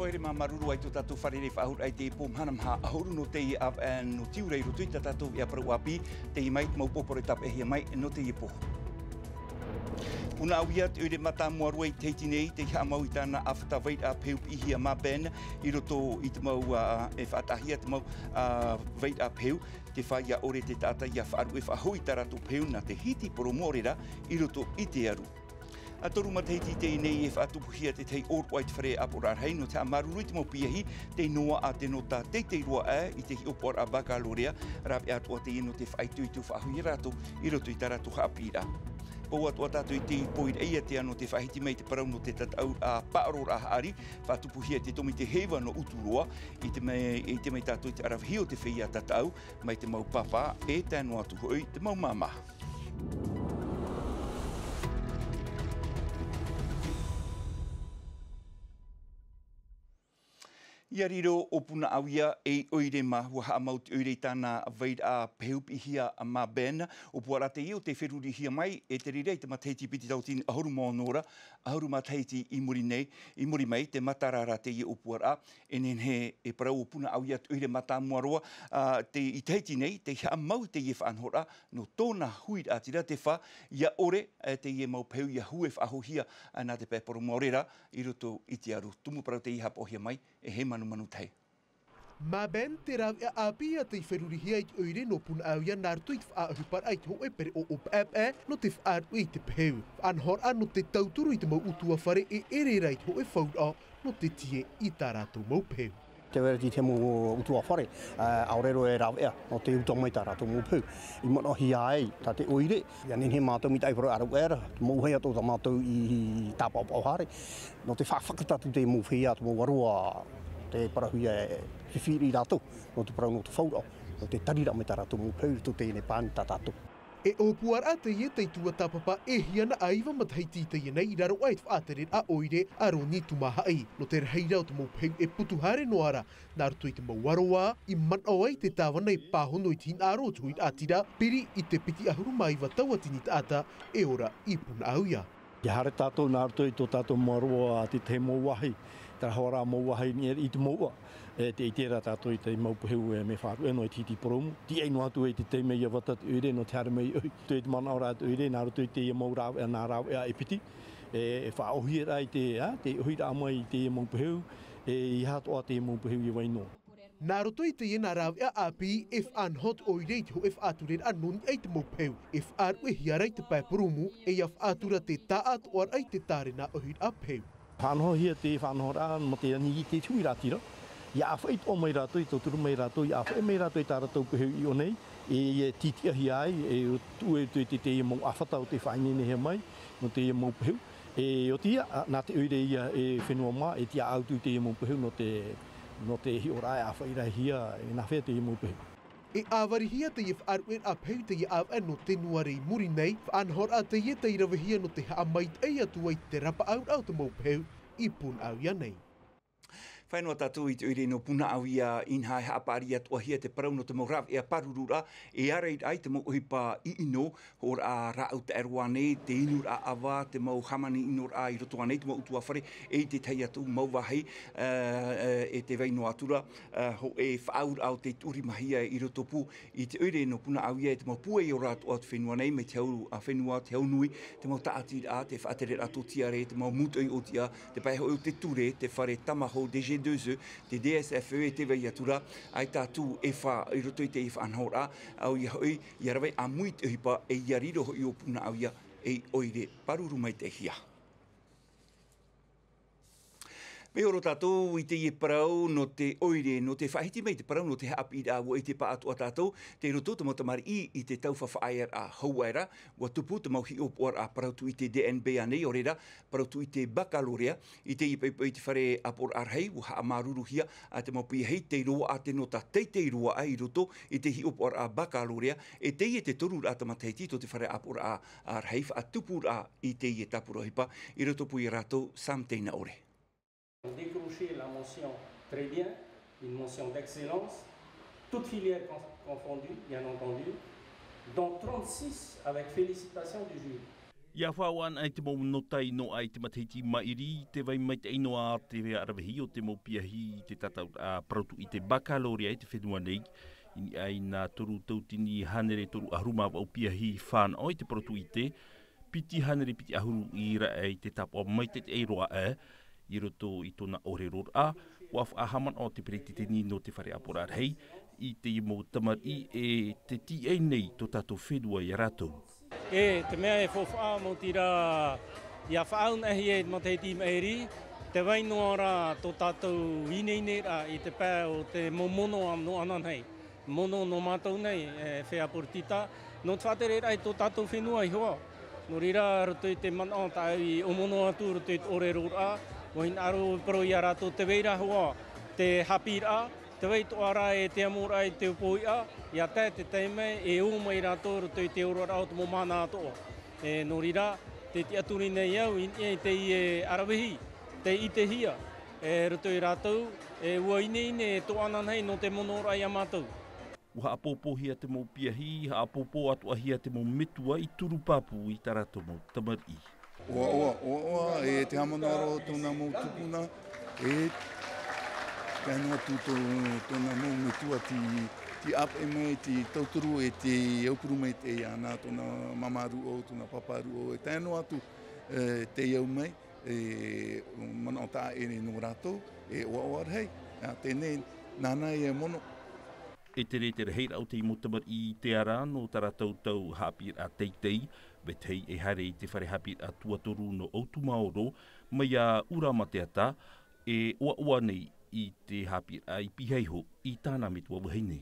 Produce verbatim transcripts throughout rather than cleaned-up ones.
Tere mā, māuruuru i tō tātou fārerei faʻahou i te pō mahana maha ʻahuru nō teie ʻāvaʻe nō Tiurai i roto i tā tātou ia parau ʻāpī, teie mai te mau pōporo e tāpeʻahia mai nō teie pō. Punaʻauia te ʻoire mātāmua roa i Tahiti nei, tei haʻamau i tāna ʻāfata vairaʻa pehu piʻihia Mabena, i roto i te mau, ā, e faʻataʻahia te mau, ā, vairaʻa pehu, tē fāʻia ʻore te taʻata ia faʻaruʻe faʻahou i tā rātou pehu nā te hiti porōmu ʻore rā i roto i te aru. ʻA toru matahiti i teie nei e faʻatupuhia te tahi ʻōroʻa i te fare ʻāpoʻoraʻa rahi nō te haʻamāuruuru i te mau piahi, tei noaʻa te nota teitei roa aʻe i te hiʻopoʻaraʻa baccalauréat, rāveʻa atoʻa teie nō te faʻaitoito faʻahou ia rātou i roto i tā rātou haʻapiʻiraʻa. Pau atoʻa tātou i te pō i Raʻiātea nō te faʻahiti mai te parau nō te tataʻuraʻa paʻaroraʻa haʻari, faʻatupuhia te tōmite heiva nō Uturoa, i te mea, i te mea tātou i te ʻaravihi o te feiā tataʻu, mai te mau pāpā, e tae noa atu hoʻi te mau māmā. ʻIa riro ʻo Punaʻauia ei ʻoire mā, ʻua haʻamau te ʻoire i tāna vairaʻa pehu piʻihia Mabena, ʻōpuaraʻa teie ʻo tē ferurihia mai, e te reira i te matahiti piti tauatini ʻahuru mā ono ra, ʻahuru matahiti i muri nei, i muri mai, te matara ra teie ʻōpuaraʻa, e nehenehe e parau ʻo Punaʻauia te ʻoire mātāmua roa, ā, te, i Tahiti nei, tei haʻamau i teie faʻanahoraʻa, nō tōna huiraʻatira te fā, ʻia ʻore, ā, teie mau pehu ʻia hue faʻahouhia, ā, nā te pae porōmu ʻore rā, i roto i te aru. Tumu parau teie haʻapaʻohia mai, e Heimanumanu Tahi. Mabena te rāveʻa ʻāpī ïa tei ferurihia i te ʻoire nō Punaʻauia nā roto i te faʻaʻohiparaʻa i te hōʻē pereʻoʻo paʻepaʻe nō te faʻaruʻe i te pehu. Faʻanahoraʻa nō te tauturu i te mau ʻutuāfare e ʻere ra i te hōʻē fauraʻo nō te tiʻa i tā rātou mau pehu. Tē vai ra te mau ʻutuāfare, ā, ʻaore roa e rāveʻa nō te uta mai tā rātou mau pehu. I manaʻohia ai tā te ʻoire, ʻia nehenehe mātou mai te ʻāiʻa parau ʻāraʻuaʻe ra, te mau uhaʻa atoʻa tā mātou i, i tāpaʻopaʻo haere. Nō te faʻafakatata atu te mau feiā, te mau varoa, te parauhia e fifi i rātou, nō te parau nō te fauraʻo, nō te tariraʻa mai tā rātou mau pehu i roto i teie nei pani tā tātou. E ʻōpuaraʻa teie tei tuatāpapa e hiana ʻaiva matahiti i teie nei i raro aʻe i te faʻatereraʻa ʻoire a Roni Tumahaʻi. Nō te rahiraʻa o te mau pehu e putu haere noa ra, nā roto i te mau aroā, i manaʻo ai te tāvana e pāhono i te hinaʻaro o te huiraʻatira, piri i te piti ʻahuru mā iva tauatini taʻata e ora i Punaʻauia. ʻIa haere tātou nā roto i tō tātou mau aroā a te tahi mau vāhi, terā hoʻi mau vāhi i te mouʻa, e tē ʻite ra tātou i te mau pehu e mea faʻaruʻe noa i te hiti porōmu. Tiʻai noa atu ai te taime ʻia vata te ʻoire nō te haere mai i ʻohi. Tē manaʻo ra te ʻoire, nā roto i teie mau rāveʻa, nā rāveʻa e piti, e, e faʻaʻōhie ra i te, ā, te ʻohiraʻa mai i teie mau pehu, e, ʻeiaha atoʻa teie mau pehu ʻia vai noa. Nā roto i teie nā rāveʻa ʻāpī, e faʻanaho te ʻoire i te hōʻē faʻatureraʻa nō niʻa i te mau pehu, e faʻaruʻehia ra i te pae porōmu, e ʻia faʻatura te taʻatoʻaraʻa i te tārena ʻohiraʻa pehu. Faʻanahohia te faʻanahoraʻa, mā te ani i te huiraʻatira, ʻia ʻāfaʻi atoʻa mai rātou, ʻia tauturu mai rātou, ʻia ʻāfaʻi mai rātou i tā rātou pehu i ʻō nei, e, e tītiʻahia ai, e tuʻu e te, te, te mau ʻāfata o tē faʻaineinehia mai, nō teie mau pehu. E oti ïa, ā, nā te ʻoire ïa e fenua mā, e tiʻa atu i teie mau pehu nō te, nō te hiʻoraʻa e ʻāfaʻi-raʻa-hia, e nāfea teie mau pehu. E ʻāvarihia teie faʻaruʻeraʻa pehu i teie ʻāvaʻe nō Tenuare i muri nei, faʻanahoraʻa teie tei ravehia nō te haʻamaitaʻi atu ai i te rapaʻauraʻa o te mau pehu i Punaʻauia nei. Fāʻi noa tātou i te ʻoire nō Punaʻauia, inaha e haʻapaʻari atoʻahia te parau nō te mau rāveʻa pārururaʻa, e ārai ai te mau ʻohipa ʻino, hōroʻa rāʻau taʻero ānei, te inuraʻa ʻava, te mau hāmani ʻinoraʻa i roto ānei, te mau ʻutuāfare, e i te tahi atu mau vāhi, ā, ā, e tē vai noa atu ra, ā, hōʻē faʻaauraʻa o tē tuʻurimahia i rotopū i te ʻoire nō Punaʻauia, e te mau pūai ora atoʻa o te fenua nei, mai te hau, ā, fenua, te hau nui, te mau tāʻatiraʻa, te faʻatereraʻa tōtiare, te mau mūtoʻi ʻōtiʻa, te pae hoʻi o te ture, te fare tamaho, D G deux E, te D S F E, e tē vai atu ra, ʻaita atu e fā i roto i teie faʻanahoraʻa, ʻaita hoʻi, ʻia rave ʻāmui te ʻohipa, e ʻia riro hoʻi ʻo Punaʻauia ei ʻoire pāruru maitaʻihia. Mea ora tātou i teie parau nō te ʻoire, nō te faʻahiti mai te parau nō te haʻapiʻiraʻa, ʻua ʻite paʻatoʻa tātou, tei roto te mau tamariʻi i te tau faʻaʻaearaʻa hou aʻe ra, ʻua tupu te mau hiʻopoʻaraʻa parau tū i te D N B ānei, ʻaore ra, parau tū i te baccalauréat, i teie poʻipoʻi i te fare ʻāpoʻoraʻa rahi, ʻua haʻamāuruuruhia, ā, te mau piahi, tei roaʻa te nota teitei roa aʻe i roto i te hiʻopoʻaraʻa baccalauréat, e teie te toruraʻa matahiti tō te fare ʻāpoʻoraʻa, ā, rahi faʻatupuraʻa i teie tāpura ʻohipa, i rotopū ia rātou, Sam Teinaʻore. Décroché la mention très bien, une mention d'excellence, toutes filières con-, confondues, bien entendu, dont trente-six avec félicitations du jury. Ia faʻaʻoaʻoa anaʻe te mau nō tae noa i te matahiti maʻiri, te vai maitaʻi noa te aravihi o te mau piahi i te tātauraʻa parau tūʻite baccalauréat i te fenua nei. I niʻa i nā toru tauatini hānere toru ʻahuru mā vaʻu piahi fānaʻo i te parau tūʻite, piti hānere piti ʻahuru i rave i te tāpaʻo maitaʻi roa aʻe i roto i tōna ʻōreroraʻa. Ua faʻahaʻamanaʻo te peretiteni nō te fare ʻāpoʻoraʻa rahi i te mau tamariʻi e te tiʻai nei tō tātou fenua iā rātou. E te mea e faufaʻa, maoti rā, ia faʻaʻoaʻoahia i te matahiti maʻiri, te vai noa ra tō tātou ineineraʻa i te pae o te mau mono nō ananahi, mono nō mātou nei, e feiā poritita, nō te faʻatereraʻa i tō tātou fenua iho ā. Nō reira, roto i te manaʻo tāʻu i ʻōmono atu roto i te ʻōreroraʻa, ua hinaʻaro e parau iā rātou te vai ra hoʻi te haʻapiʻiraʻa, te vai atoʻa rā e te amoraʻa i te upoʻoraʻa, ia tae te taime e ō mai rātou roto i te oraraʻa o te mau mana atoʻa. E nō reira, tē tiʻaturi nei au i niʻa i teie aravihi, tei ʻitehia e roto ia rātou, e ua ineine e tō ananahi nō te monoraʻa iā mātou. Ua haʻapōpōhia te mau piahi, haʻapōpō atoʻahia te mau metua i turu pāpū i tā rātou mau tamariʻi. ʻOaʻoa, ʻoaʻoa, e te haʻamanaʻo tōna mau tupuna, e tae noa atu tō, tōna mau metua tei, tei ʻāpeʻe mai, tei tauturu, e tei aupuru mai te, iāna, tōna māmā rūʻau, tōna pāpā rūʻau, e tae noa atu, e, tei au mai, e, manaʻo taʻa ʻē nō rātou, e ʻoaʻoa rahi, a, teie nei, nāna e mono. E tere te rahiraʻa o te mau tamariʻi i te ara nō tā rātou tau haʻapiʻiraʻa teitei, vetahi e haere i te fare haʻapiʻiraʻa tuatoru nō Ōutumaoro, mai iā Ura Mateata, e ʻoaʻoa nei i te haʻapiʻiraʻa i pihaʻi iho i tāna metua vahine.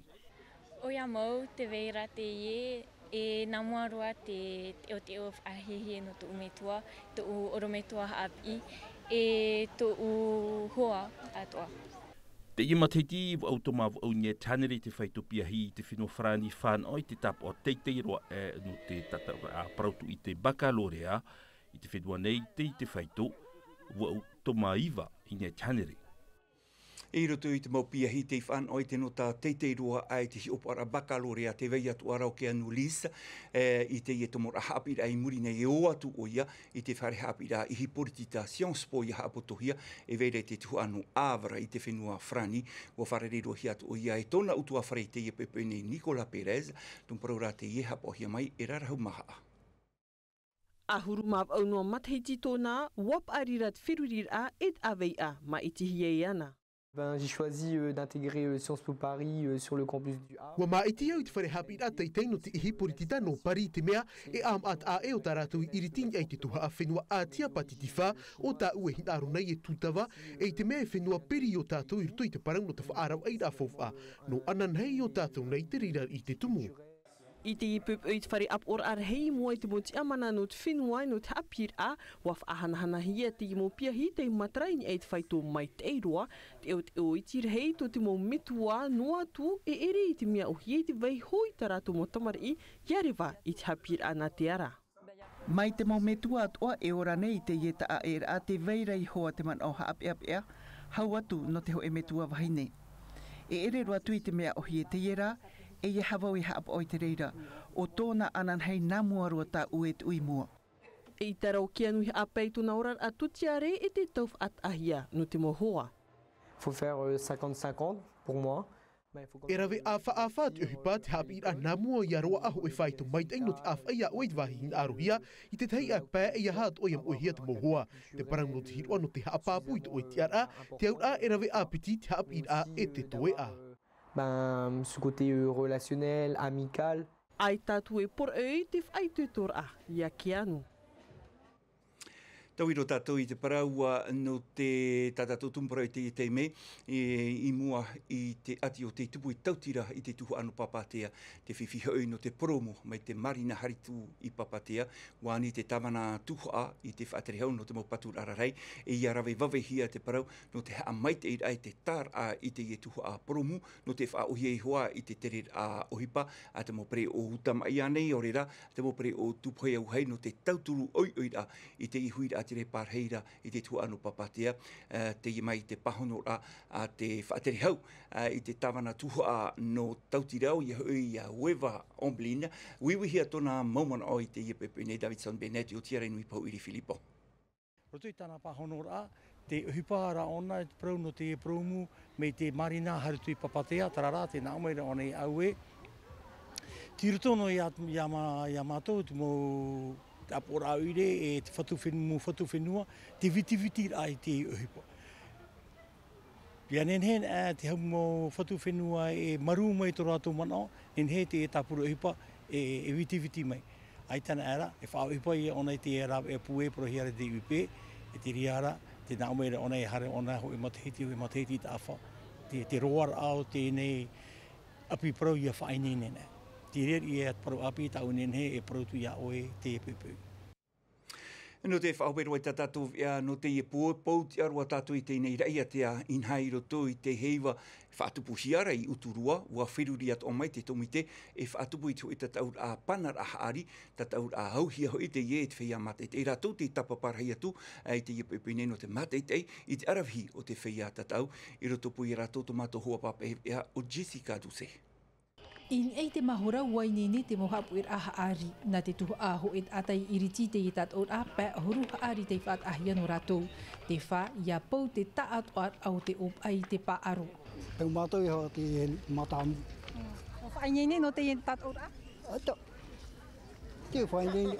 ʻOia mau, te vai ra teie, e nā mua roa te teʻoteʻo faʻahiahia nō tōʻu metua, tōʻu ʻorometua haʻapiʻi, e tōʻu hoa atoʻa. Teie matahiti, vaʻu toma vaʻu i niʻa i te hānere te faito piahi i te fenua Farāni fānaʻo i te tāpaʻo teitei roa aʻe nō te tātauraʻa parau tūʻite baccalauréat i te fenua nei, tei te faito vaʻu toma iva i niʻa i te hānere. I roto i te mau piahi tei fānaʻo i te nota teitei roa aʻe i te hiʻopoʻaraʻa baccalauréat, te vai atoʻa ra ʻo Keanu Lys, e, i teie tomoraʻa haʻapiʻiraʻa i muri nei, e ō atu ʻoia i te fare haʻapiʻiraʻa ʻihi poritita Sciences Po ia haʻapotohia, e vai ra i te tuhaʻa nō Havre i te fenua Farāni. Ua fārerei-roa-hia atu ʻoia e tōna ʻutuāfare i teie poʻipoʻi nei, Nicolas Pérez, tumu parau ra teie haʻapaʻohia mai e Rarahu Mahaa. ʻAhuru mā vaʻu noa matahiti tōna, ua paʻari ra te feruriraʻa e te ʻāveiʻa, māʻitihia e ana. Ben, j'ai choisi, euh, d'intégrer, euh, Sciences Po Paris, euh, sur le campus du Havre. Ua māʻiti au i te fare haʻapiʻiraʻa teitei nō te ʻihi poritita nō Paris, i te mea e ʻāmaʻa taʻa ʻē ō tā rātou i ʻiriti i niʻa i te tuhaʻa fenua ʻĀtia Pātitifā, ʻo tāʻu e hinaʻaro nei e tūtava, e i te mea e fenua piri ō tātou i roto i te parau nō te faʻaravaʻiraʻa faufaʻa, nō ananahi ō tātou nei te reira i te tumu. I teie poʻipoʻi i te fare ʻāpoʻoraʻa rahi i mua i te mau tiʻamana nō te fenua nō te haʻapiʻiraʻa, ua faʻahanahanahia teie mau piahi tei matara i niʻa i te faito maitaʻi roa, teʻoteʻo iti rahi tō te mau metua, noa atu e ʻere i te mea ʻōhie i te vaiiho i tā rātou mau tamariʻi, ʻia reva i te haʻapiʻiraʻa nā te ara. Mai te mau metua atoʻa e ora nei i teie taʻaʻēraʻa, tē vai ra iho ā te manaʻo haʻapeʻapeʻa, hau atu nō te hōʻē metua vahine. E ʻere roa atu i te mea ʻōhie teie ra, e ʻeiaha vau e haʻapaʻo i te reira, ʻo tōna ananahi nā mua roa tāʻu e tuʻu i mua. ʻEita rā ʻo Keanu i haʻapae i tōna oraraʻa tōtiare e te tau faʻataʻahia nō te mau hoa. Faut faire, euh, cinquante cinquante pour moi. E rave ʻāfaʻafa te ʻohipa, te haʻapiʻiraʻa nā mua ia roaʻa hōʻē faito maitaʻi nō te ʻāfaʻi iā ʻoe i te vāhi hinaʻarohia i te tahi ʻāpae, ʻeiaha atoʻa ia moʻehia te mau hoa. Te parau nō te hiroʻa nō te haʻapāpū i tō ʻoe tiʻaraʻa, te auraʻa e rave ʻāpiti te haʻapiʻiraʻa e te toeʻa. Ben, ce côté, euh, relationnel, amical. ʻAita atu e poroʻi te faʻaitoitoraʻa iā Keanu. Tauiro tātou i te parau, ā, nō te, tā tātou tumu parau i teie taime, e, i mua i te ʻati o te tupu i Tautira i te tuhaʻa nō Pāpātea, te fifi hoʻi nō te poromu mai te Marina Haritū i Pāpātea, ua ani te tāvana tuhaʻa i te faʻaterehau nō te mau paturaʻa rarahi, e ʻia rave vavehia te parau nō te haʻamaitaʻiraʻa i te tāraʻa i teie tuhaʻa poromu, nō te faʻaʻōhie iho ā i te tereraʻa ʻohipa a te mau pereʻoʻo ʻūtamaʻi ānei, ʻaore rā, te mau pereʻoʻo tūpohe auahi nō te tauturu ʻoiʻoiraʻa i te huiraʻa Te reira pārahi ra i te tuhaʻa nō Papatea, teie mai te pāhonoraʻa a te faʻatere hau i te tāvana tuhaʻa nō Tautirau, ia hoʻi ia Ueva Omblin. Uiuihia tōna mau manaʻo i teie poʻipoʻi nei Davidson Bennett, ʻo Tiarenui Pahuʻiri Filipo. Roto i tāna pāhonoraʻa, te ʻohipa ra ʻōna, te parau nō te purūmu, mai te marina haere atu i Papatea, terā rā, tē nā ʻō mai ra ʻōna ia ʻoe. Tei roto noa ia, ia mā-, ia mātou, te mau, te ʻāpoʻoraʻa ʻoire, e te fatu fen-, mau fatu fenua, te vitivitiraʻa i te ʻohipa. Ia nehenehe, e, te hau mau fatu fenua e marū mai tō rātou manaʻo, nehenehe te tāpura ʻohipa, e, e vitiviti mai. ʻAita anaʻe ra, e faʻaʻohipa ia ʻōna i te rāveʻa pūai e parauhia ra e te U P, e te reira, tē nā ʻō mai ra ʻōna e haere ʻōna hōʻē matahiti, hōʻē matahiti i taʻata, te, te roaraʻa o teie nei ʻapi parau ia faʻaineine nei. Te reira ia te parau ʻāpī tāʻu e nehenehe e parau atu ia ʻoe i teie poʻipoʻi. Nō te faʻahope roa i tā tātou veʻa nō teie pō, pou tiʻa roa tātou i teie nei raʻiātea, inaha i roto i te heiva faʻatupuhia ra i Uturoa, ʻua feruri atoʻa mai te tōmite e faʻatupu i te hōʻē tataʻuraʻa panaraʻa haʻari, tataʻuraʻa auhia hoʻi teie e te feiā mātaʻitaʻi. Rātou tei tāpapa rahi atu i teie poʻipoʻi nei nō te mātaʻitaʻi i te ʻaravihi o te feiā tataʻu, i rotopū ia rātou tō mātou hoa pāpaʻi veʻa ʻo Jessica Doucet. I niʻa i te mahora, ʻua ineine te mau haʻapuʻeraʻa haʻari. Nā te tuhaʻa hōʻē taʻata i ʻiriti i teie tataʻuraʻa, pae ʻahuru haʻari tei faʻataʻahia nō rātou. Te fā, ʻia pou te taʻatoʻaraʻa o te ʻōpaʻa i te paʻaro. E mātou iho te mātāmua. ʻUa faʻaineine nō teie tataʻuraʻa? ʻAita. Te faʻaineine.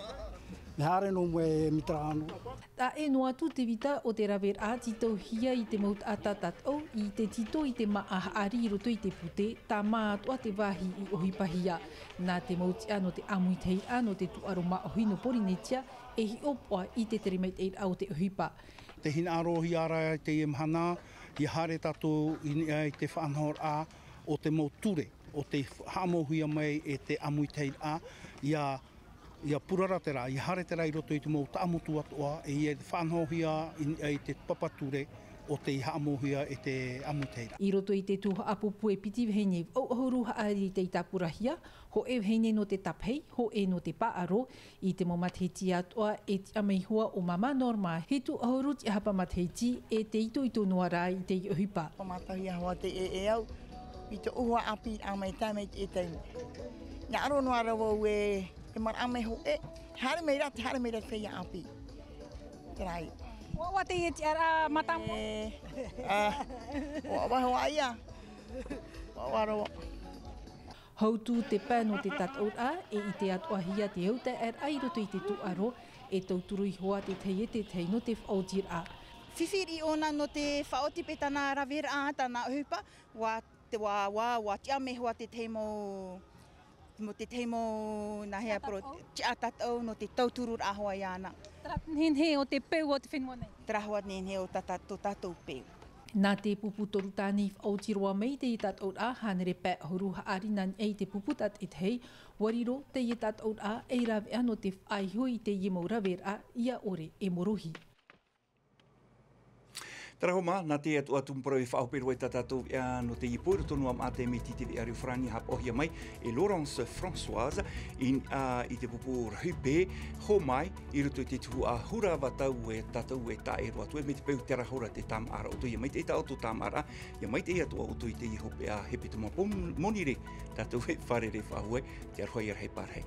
Mea haere noa mai e mea terā noa. Taʻe noa atu te vita o te raveraʻa tītauhia i te mau taʻata tataʻu, i te tītau i te māʻa haʻari i roto i te pute, tāmā atoʻa te vāhi i ʻohipahia. Nā te mau tiʻa nō te ʻāmuitahiraʻa nō te tūʻaro māʻohi nō Porinetia, e hiʻopoʻa i te tere maitaʻiraʻa o te ʻohipa. Tē hinaʻarohia ra i teie mahana, ʻia haere tātou i niʻa i te faʻanahoraʻa o te mau ture, ʻo tei haʻamauhia mai e te ʻāmuitahiraʻa, ʻia, ʻia purara terā, ʻia haere terā i roto i te mau taʻamotu atoʻa, e ʻia faʻanahohia i niʻa i te papa ture, ʻo tei haʻamauhia e te ʻāmuitahiraʻa. I roto i te tuhaʻa pupu e piti vahine vaʻu ʻahuru haʻari tei tāpurahia, hōʻē vahine nō te tāpahi, hōʻē nō te paʻaro, i te mau matahiti atoʻa e tiʻa mai iho ā ʻo Māmā Norma, hitu ʻahuru tiʻahapa matahiti, e tē itoito noa ra i teie ʻohipa. ʻUa mātauhia hoʻi te ʻēʻē au, i te ʻuhu ʻāpī ʻa mai tae mai i teie taime. Hinaʻaro noa ra vau e, e maraʻa mai hōʻē, haere mai ra, te haere mai ra te feiā ʻāpī. Terā ia. ʻUa, ʻua teie tiʻaraʻa mātāmua? E, ā, ʻua, ʻua hoʻi ia. ʻUa, ʻua roa. Hautū te pae nō te tataʻuraʻa, e ʻite atoʻahia te autaeaʻeraʻa i roto i te tūʻaro, e tauturu iho ā tētahi e tētahi nō te faʻaotiraʻa. Fifi riʻi ʻōna nō te faʻaoti paʻi tāna raveraʻa, tāna ʻohipa, ʻua te, ʻua, ʻua, ʻua tiʻa mai hoʻi te tahi mau, mau, te tahi mau, nā hea poro, tataʻu. Tiʻa tataʻu nō te tautururaʻa hoʻi iāna. Terā nehenehe o te peu o te fenua nei. Terā hoʻi nehenehe o tā tā-, tō tātou peu. Nā te pupu toru tāne i faʻaoti roa mai i teie tataʻuraʻa, hānere pae ʻahuru haʻari nā niʻa i te pupu tātaʻitahi, ʻua riro teie tataʻuraʻa ei rāveʻa nō te faʻaiho i teie mau raveraʻa ʻia ʻore e morohi. Terā hoʻi mā, nā teie atoʻa tumu parau e faʻahope roa i tā tātou veʻa nō teie pō, i roto noa maʻa te miti te veʻa reo farāni haʻapaʻohia mai e Laurence Françoise, i, ā, i te pupu rahi pē, hōmai, i roto i te tuhaʻa hura ʻāvaʻe tau e tātou e taʻe roa atu, e mai te peu terā hora te tāmāʻaraʻa. ʻO tō ʻoe ia maitaʻi tā ʻoutou tāmāʻaraʻa, ʻia maitaʻi atoʻa ʻoutou i teie hopeʻa hepetoma pō-, monirē, tātou e fārerei faʻahou ai, te aroha ʻia rahi pārahi.